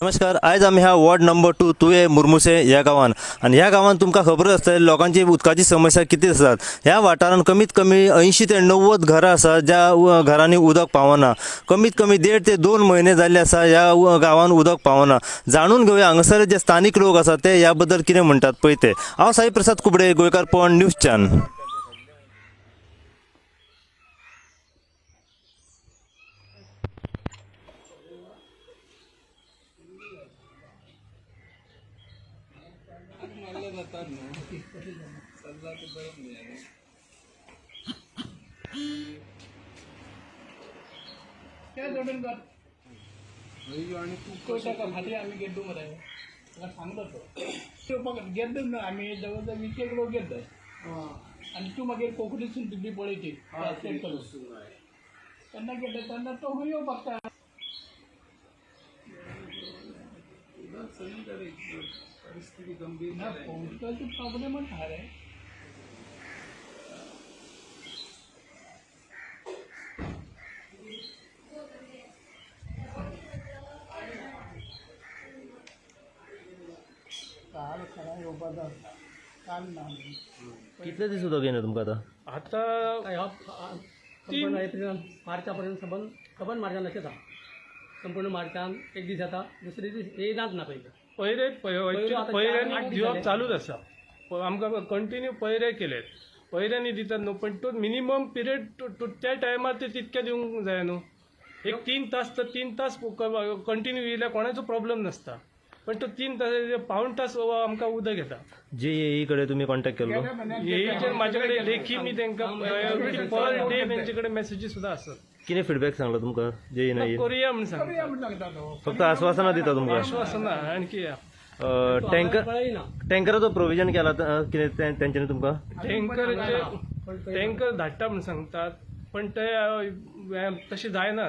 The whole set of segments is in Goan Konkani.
नमस्कार, आयज आमी ह्या वॉर्ड नंबर 2 तुये मुरमुसे ह्या गांवान आनी ह्या गांवान तुमकां खबर आसतलें लोकांची उदकाची समस्या कितें आसात. ह्या वाठारांत कमीत कमी 80 ते 90 घरां आसात ज्या घरांनी उदक पावना. कमीत कमी 1.5 ते 2 म्हयने जाल्ले आसा ह्या गांवान उदक पावना. जाणून घेवया हांगासर जे स्थानीक लोक आसात ते ह्या बद्दल कितें म्हणटात पळय ते. हांव साई प्रसाद कुबडे, गोंयकारपण न्यूज चॅनल. त्या जोडून कर तो ताका फाटीं आमी गेड्डू मरे ताका सांगलो तो तो गेद्द न्हू आमी जवळ जवळ 20 लोक गेद्द आनी तूं मागीर कोंकणीसून तुजी पळय ती ट्रान्सलेट करून तेन्ना गेले तेन्ना तो खंय येवपाक जाय. परिस्थिती गंभीर ना, उदकाचो प्रॉब्लेमच आहा रे. काल खरा येवपाचो आसता, काल ना. कितले दीस उदक येना तुमकां आतां? आता संपूर्ण एप्रिल मार्चा पर्यंत सबंद सबंद मार्चान अशेंच आहा. संपूर्ण मार्चान एक दीस जाता, दुसरे दीस येयनाच ना. पयलीं पयरे पयरे आतां पयऱ्यांनी 8 दीस दिवप जाले. चालूच आसा. आमकां कंटिन्यू पयरे केलेत, पयऱ्यांनी दितात न्हू, पण तो मिनिमम पिरियड त्या टायमार ते तितके दिवंक जाय न्हू. एक 3 तास तर 3 तास कंटिन्यू येयल्यार कोणाचो प्रॉब्लम नासता, पण तो 3 तास पाऊण तास आमकां उदक येता. जे एई कडेन तुमी कॉन्टॅक्ट केल्लो? हेचेर म्हाजे कडेन लेखी मी तांकां पर डे तेंचे कडेन मॅसेजी सुद्दां आसत. कितें फिडबॅक सांगलो तुमकां जे एई ना? करुया म्हूण सांगता. करूया म्हण सांगता तो. फक्त आश्वासनां दिता तुमकां? आश्वासना आणखी टँकर कळयना. टँकराचो प्रोविजन केला कितें तेंच्यांनी तुमकां? टँकराचे टँकर धाडटा म्हूण सांगतात, पण ते तशें जायना.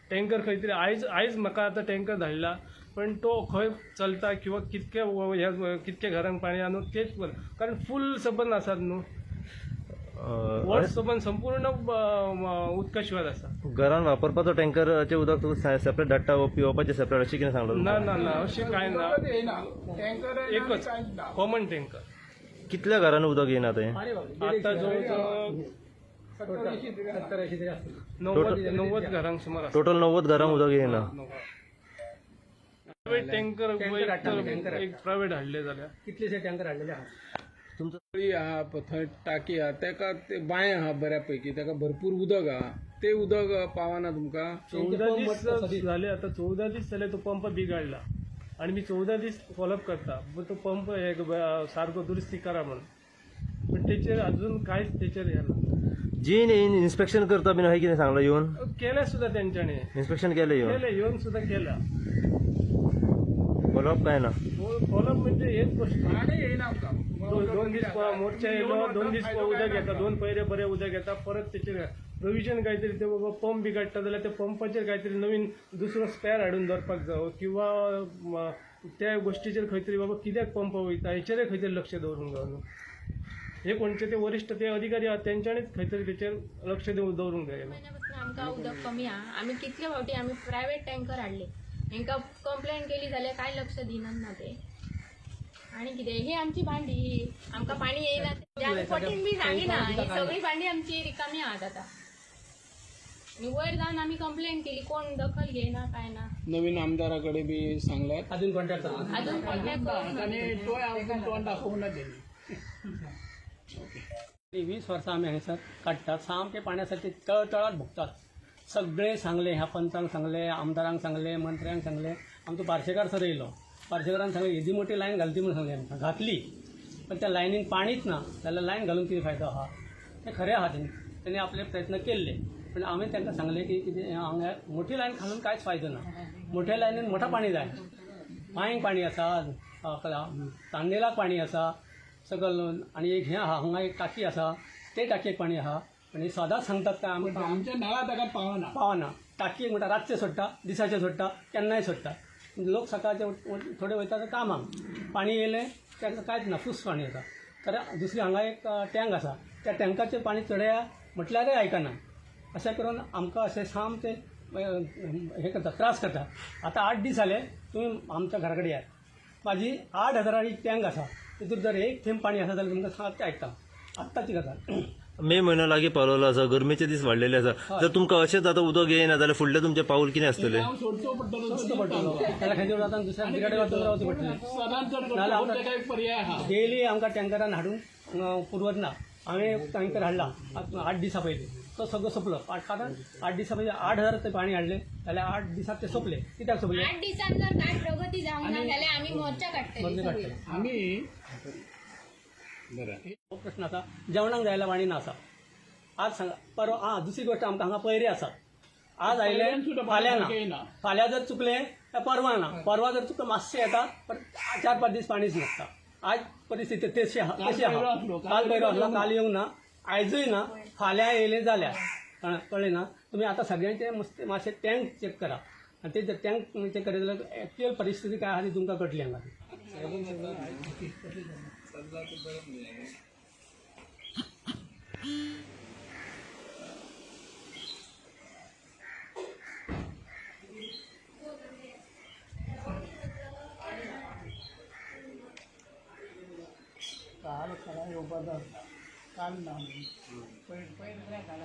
टँकर खंय तरी आयज आयज म्हाका आतां टँकर धाडला, पण तो खंय चलता किंवा कितके ह्या कितके घरांक पाणी आहा न्हू तेच बरें, कारण फूल सबंद आसात न्हू. वर्स सबंद संपूर्ण उदका शिवाय आसा. घरान वापरपाचो टँकराचें उदक तुका सेपरेट धाडटा वा पिवपाचें सेपरेट अशें कितें सांगलो ना तुमकां? ना ना, अशें कांय ना. उदकच येयना, टँकर येयना, एकच कांयच ना. Common tanker. कितल्या घरान उदक येना थंय? अरे बाबा, आतां जवळ जवळ 70 80 तरी आसा. 70 80 तरी आसतली. 90 घरांक सुमार आसा. टोटल 90 घरांक उदक येना. प्रायव्हेट टँकर टँकर हाडटा, टँकर. एक प्रायव्हेट हाडले जाल्यार कितलेशे टँकर हाडलेले आहा. तुमचो तळी आहा थंय टाकी आहा, तेका ते बांय आहा बऱ्या पैकी, तेका भरपूर उदक आहा, ते उदक पावना तुमकां. 14 पंप दीस सदीच. झाले, आता 14 दीस जाले तो पंप बिगाडला आणि मी 14 दीस फॉलोअप करता, पण तो पंप हे सारको दुरुस्ती करा म्हणून, पण तेचेर अजून कांयच तेचेर हे ना. जे एन इन्स्पेक्शन करता बीन अशें कितें सांगलां येवन? केलें सुद्दां तेंच्यांनी. इन्स्पेक्शन केलें येवन? केलें, येवन सुद्दां केलां. फॉलोअप काय ना? फॉलोअप म्हणजे हेच गोष्ट. पाणी येयना आमकां. 2 दीस मोर्चा येयलो, 2 दीस उदक येता, 2 पयरे बरे उदक येता, परत तेचेर प्रोविजन काहीतरी ते बाबा पंप बिगाडटा जाल्यार त्या पंपाचेर काहीतरी नवीन दुसरो स्पेर हाडून दवरपाक जावो किंवा त्या गोष्टीचेर खंय तरी बाबा कित्याक पंप वयता हेचेरय खंय तरी लक्ष दवरूंक जाय न्हू. हे कोणचे ते वरिश्ठ ते अधिकारी आहात तेंच्यांनीच खंय तरी तेचेर लक्ष दवरूंक जाय. महिन्यापासून आमकां उदक कमी आहा. आमी कितले फावटी आमी प्रायवेट टँकर हाडले, हेंकां कंप्लेन केली जाल्यार कांय लक्ष दिनात ना ते. आनी कितें ही आमची भांडी, ही आमकां पाणी येयना ते आमी फटीन बी सांगिना. ही सगळी भांडी आमची रिकामी आहात आतां. आनी वयर जावन आमी कंप्लेन केली, कोण दखल घेयना काय ना. नवीन आमदारा कडेन बी सांगल्यार? अजून कॉन्टॅक्ट चालू. अजून कॉन्टॅक्ट करूंक ना. आनी तोय अजून तोंड दाखोवंक ना तेणी. 20 वर्सां आमी हांगासर काडटात, सामके पाण्या साठी तळतळाट भोगतात. सगळे सांगले, ह्या पंचांक सांगले, आमदारांक सांगले, मंत्र्यांक सांगले. आमचो पार्सेकार सर येयलो, पार्सेकारान सांगले येदी मोठी लायन घालती म्हणून सांगले आमकां, घातली, पण त्या लायनीन पाणीच ना जाल्यार लायन घालून कितें फायदो आहा? तें खरें आहा, तेणी तेणी आपले प्रयत्न केल्ले, पण आमी तांकां सांगलें की कितें हांगा मोठी लायन घालून कांयच फायदो ना. मोठ्या लायनीन मोठा पाणी जाय, बांयक पाणी आसा, तांडेलाक पाणी आसा सकल, आनी एक हें आहा, हांगा एक टाकी आसा, ते टाकयेक पाणी आहा. आनी सदांच सांगतात काय आमकां आमच्या नळा ताका पावना. पावना. टाकयेक म्हणटा रातचें सोडटा, दिसाचें सोडटा, केन्नाय सोडटा. लोक सकाळचे थोडे वयता कामाक, पाणी येयलें तांकां कांयच ना, फूस पाणी येता. तर दुसरी हांगा एक टँक आसा, त्या टँकाचें पाणी चडया म्हटल्यारय आयकना. अशें करून आमकां अशें सामकें हे करता, त्रास करता. आतां 8 दीस जाले तुमी आमच्या घरा कडेन येयात. म्हाजी 8,000 टँक आसा, तितून जर एक थेंब पाणी आसा जाल्यार तुमकां सांगता तें आयकता. आत्ताची गजाल. मे म्हयनो लागीं पावलेलो आसा, गरमेचे दीस वाडलेले आसा. जर तुमकां अशेंच आतां उदक येयना जाल्यार फुडलें तुमचें पावल कितें आसतलें? हांव सोडचो पडटलो. सोडचो पडटलो जाल्यार खंयच्या वतान दुसऱ्या कडेन वचून रावचें पडटलें. सदांच जर नाल्यार करता काय पर्याय आहा. डेली आमकां टँकरान हाडून पुरवत ना. हांवें टँकर हाडला 8 दिसां पयलीं, तो सगळो सोंपलो. कारण 8 दिसां पयलीं 8,000 ते पाणी हाडलें जाल्यार 8 दिसांत ते सोंपले. कित्याक सोंपले? 8 दिसान जर काय प्रगती जावंक ना जाल्यार आमी मोर्चा काडटली मोर्चा सगळी. काडटले. आमी बरें हो प्रश्न आसा. जेवणाक जायला पाणी ना आसा आज सांगा परवा. आं, दुसरी गोश्ट, आमकां हांगा पयरे आसात. आज आयले पयऱ्यान सुद्दां फाल्यां पाणी ना, येना. फाल्यां जर चुकलें जाल्यार परवा ना, परवा जर चुकलें मातशें येता, परत 4-5 दीस पाणीच नासता. आज परिस्थिती तशी आहा, तशी पयरो आहा. आसलो, काल पयरो आसलो, काल येवंक ना, आयजूय ना, फाल्यां येयलें जाल्यार कळ्ळें ना. तुमी आतां सगळ्यांचे मस्त मातशें टँक चॅक करा आनी ते जर टँक चॅक करीत जाल्यार एक्च्युअल परिस्थिती काय आहा ती तुमकां कळटली हांगा. काल खरा येवपा जाता, काल ना, पयर पयर काल.